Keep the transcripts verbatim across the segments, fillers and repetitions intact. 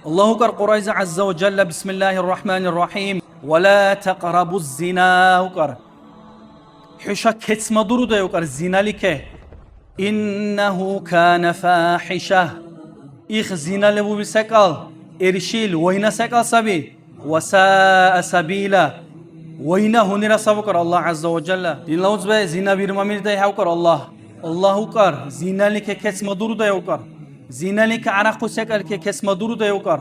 Аллагь укӀар Кьуръайза гӀязза ва жалла, бисмиллахир рахманир рахим, «Ва ла такърабуз зина», укӀар. ХӀуша кецмадурудай, укӀар, зиналике. «Иннаху кана фахиша». Их зина лебуби секӀал, эршил, вайна секӀал саби. «Ва саа сабила». Вайна гьунира сабукар Аллагь гӀязза ва жалла. Динла уцбе, зина бирмамирдай хӀявкар Аллагь. Аллагь укар, зинали кекес мадурдай укар. Зинали ка гӀярахъу секӀал кекес мадурдай укар.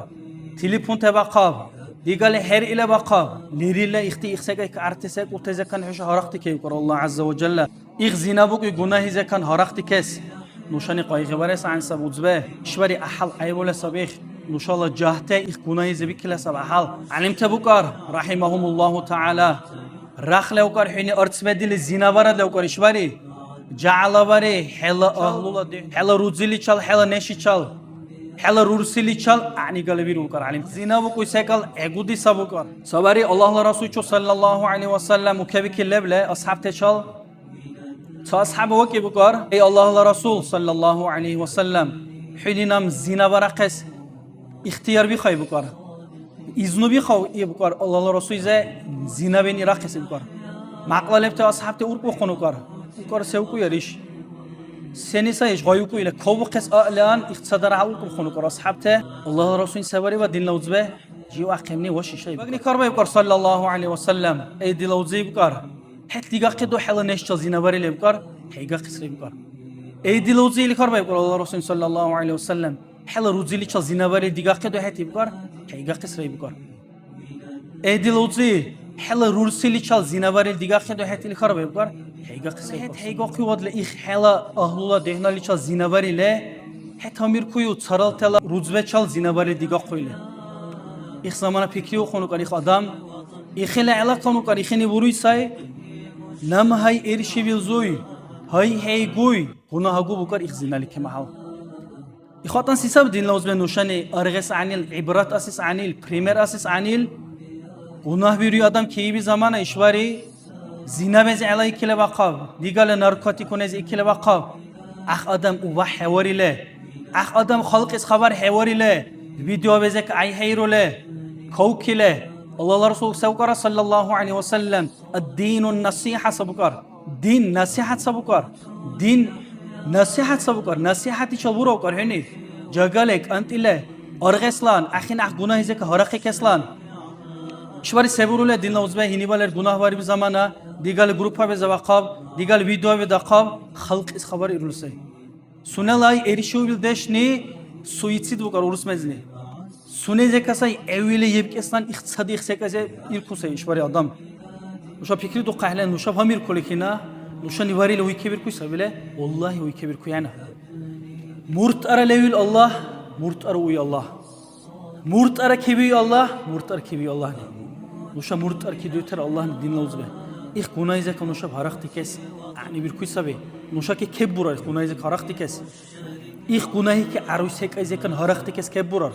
Телефон тебахъаб. Дигали хӀеръила бахъаб. Лерилла ихти ихсекӀай кьарти секӀултезекан хӀуша гьарахъти кеукар Аллагь гӀязза ва жалла. Их зина букӀи гунагьизекан гьарахъти кес. Нушани къайгъибарес гӀян саб уцбе. ИшбархӀи гӀяхӀял гӀяйбула саб их. Нушала жагьти их гунагьизи бикила саб гӀяхӀял. ГӀялимта букӀар, рахӀимагьумуллагьу тагӀяла. Рахли укар хӀуни арц бедили зина барад левкар ишбархӀи. ЖагӀяла бари, хӀела агьлула дехӀ-, хӀела рузиличал, хӀела нешичал, хӀела рурсиличал гӀягӀнигала виру укар гӀялим. Зина букӀуй секӀал гӀегуди саб укар. Сабари Аллагьла Расулчу саллаллагьу гӀялайгьи ва саллям укебикили лебли асхӀябтачал Ца асхӀяба вакӀиб букӀар, эй Аллагьла Расул, саллаллагьу гӀялайгьи ва саллям, хӀуни нам зина барахъес ихтияр бихай букӀар. Изну бихав, иб букӀар, Аллагьла Расул, зе зина бен ирахъес, иб букӀар. Мякьла лебти асхӀябти уркӀбухъун укӀар. УкӀар, се укӀуяр иш? Сени сай иш гъай укӀуйла? Кавухъес аълан, ихцадара гьа уркӀбухъун укӀар асхӀябти. Аллагьла Расул, се бариба, динла уцбе? Жив ахъемни ва шишай. Багни карбай букӀар, саллаллагьу гӀялайгьи ва саллям, эй дила узи, иб букӀар. ХӀед дигахъеду хӀела нешчал зина барили, ибкар, хӀейгахъисра, ибкар. Эй дила узи, или хьарбаибкар Аллагьла Расул саллаллагьу гӀялайгьи ва саллям, хӀела рузиличил зина барили дигахъеду хӀед, ибкар, хӀейгахъисра, ибкар. Эй дила узи, хӀела рурсиличил зина барили дигахъеду хӀед, или хьарбаибкар, хӀейгахъисра, ибкар. ХӀед хӀейгахъивадли их хӀела агьлула дегӀналичил зина барили, хӀед гьамиркую царалтала рузбачил зина барили дигахъули. Их замана пикриухъун укар их адам. Ихила гӀелакан укар ихини буруй сай. Нам гьай эршивилзуй, гьай хӀейгуй, гунагьагу букар их зинали кемахьал. Ихватан си саб динла узбе нушани аргъес гӀягӀнил, гӀибрат асес гӀягӀнил, пример асес гӀягӀнил. Гунагь бируй адам кииби замана ишбари. Зинабези гӀела икили бахъаб, дигала наркотикунези икили бахъаб. ГӀяхӀ адам убяхӀ хӀеварили, гӀяхӀ адам халкьис хабар хӀеварили, видеобезек гӀяйхӀейрули, кавкили. Аллагьла Расул савкара, саллаллагьу гӀялайгьи ва саллям, ад-дину насихӀа сабукар. Дин насихӀят сабукар. Дин насихӀят сабукар. НасихӀятичил бураукар хӀуни. Жагали, кӀантӀили, аргъеслан, ахӀен гӀяхӀ гунагьизека гьарахъикеслан. Ишбари се бурули, динла узбе, гьинибал лер гунагь бариби замана, дигали группаби завахъаб, дигали видеоби дахъаб, халкьис хабар ирули сай. Сунела ай эришиубил дешни суицид букар урус мезли. Сунезека сай гӀевили ебкӀеслан ихцади ихсекӀазе иркусай ишбари адам. Нуша пикридухъахӀели, нушаб гьамиркули кина, нушани варили уйкебиркуй сабили, валлагьи, уйкебиркуяна. МуртӀара левил Аллагь, муртӀара уй Аллагь. МуртӀара кебиу Аллагь, муртӀара кебиу Аллагьни. Нуша муртӀара кедуйтар Аллагьни, динла узбе. Их гунайзака нушаб гьарахъдикес гӀягӀнибиркуй саби. Нушаки кеббурар их гунайзака гьарахъдикес. Их гунайки гӀяруй секӀайзекан гьарахъдикес кеббурар.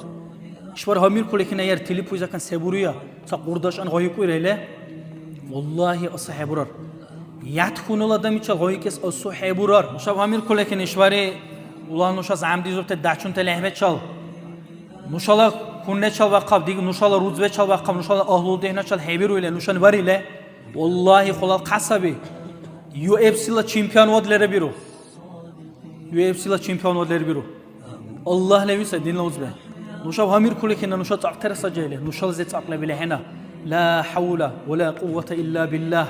Ишбар гьамиркули кина яр телепуйзакан се буруя? Ца къурдашан гъайикӀуйра или? Валлагьи, асухӀебурар. Ят хьунул адамичил гъайикӀес асухӀебурар. Нушаб гьамиркули кина ишбари, ула нуша зямдизурти дачунти лехӀбечал. Нушала хьунначал вахъаб, диг нушала рузбачал вахъаб, нушала агьлу-дехӀначал хӀебируили, нушани варили. Валлагьи, хъулал хъа саби. Ю эф си-ла чемпионвад лерабиру. Ю эф си-ла чемпионвад лербиру. Аллагь леви сай, динла узбе. Нушаб гьамиркули кина, нуша цӀакьтера саджаили, нушала зе цӀакь лебили хӀена. Ла хӀявла ва ла кьуввата илля биллагь.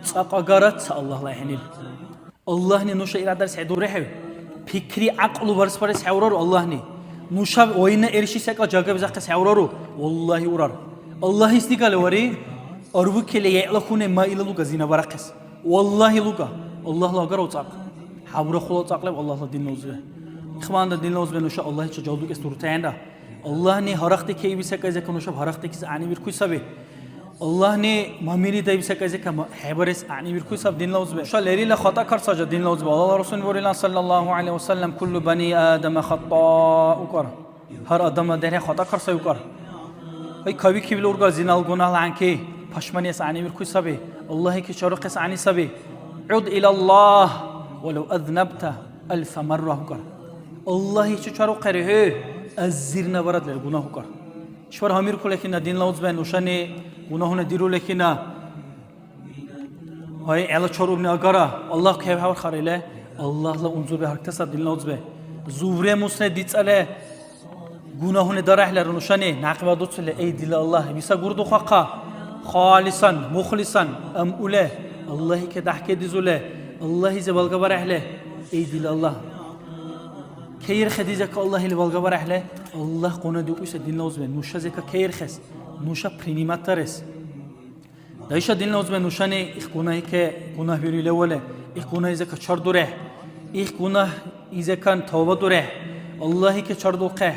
ЦӀакь агара ца Аллагьла хӀенил. Аллагьни нуша ирадарес хӀедурехӀев. Пикри, гӀякьлу барсбарес хӀеврару Аллагьни? Нуша вайна эрши секӀал жагабизахъес хӀеврару? Валлагьи, урар. Аллагьис дигали вари, арбукили гӀела хьуне ма ила луга зина барахъес. Валлагьи, луга. Аллагьла агара уцӀакь. ХӀябра хъула цӀакь леб Аллагьла динна узбе. Ихванда, динна узбе, нуша Аллагьича жалдукӀес дурутаэнра. Аллагьни гьарахъти кеиби секӀайзека нушаб гьарахъти кис гӀягӀнибиркуй саби. Аллагьни мамири даиб секӀайзека ма-, хӀебарес гӀягӀнибиркуй саб, динла узбе. Нуша лерила хатӀа карцажа, динла узбе. Аллагьла Расул бурила, саллаллагьу гӀялайгьи ва саллям, «Куллу бани Адама хатӀа», укар. Гьар адамла дерхӀе хатӀа карсай укар. Гьай, кавикибли ургар зинал гунагьла гӀянки, пашманиэс гӀягӀнибиркуй саби, Аллагьики чарухъес гӀягӀни саби. ГӀуд илаллагь, валав азнабта альфа марра, укар. Аллагьичи чарухъери хӀу. Азирна барад лер гунагьукар. Ишбар гьамиркули хина динла уцбе нушани гунагьуна дирули хина. Гьай, гӀела чарубни агара, Аллагь кевгьавхъар или, Аллагьла унзурби гьаргтасаб динла уцбе. Зубре мусне дицӀали, гунагьуни дарахӀлара нушани някъба дуцили, эй дила Аллагь, биса гурдухъахъа, халисан, мухлисан, амъули, Аллагьике дяхӀкедизули, Аллагьизи балгабарахӀли, эй дила Аллагь. Кейрхедизека Аллагьили балгабарахӀли, Аллагь къуна дикӀуси динла уцбе, нушазека кейрхес, нуша приниматарес. Дайша динла уцбе нушани их гунагьике гунагь бирули левале, их гунагь изека чардуре, их гунагь изекан тавба дуре, Аллагьике чардулхъе,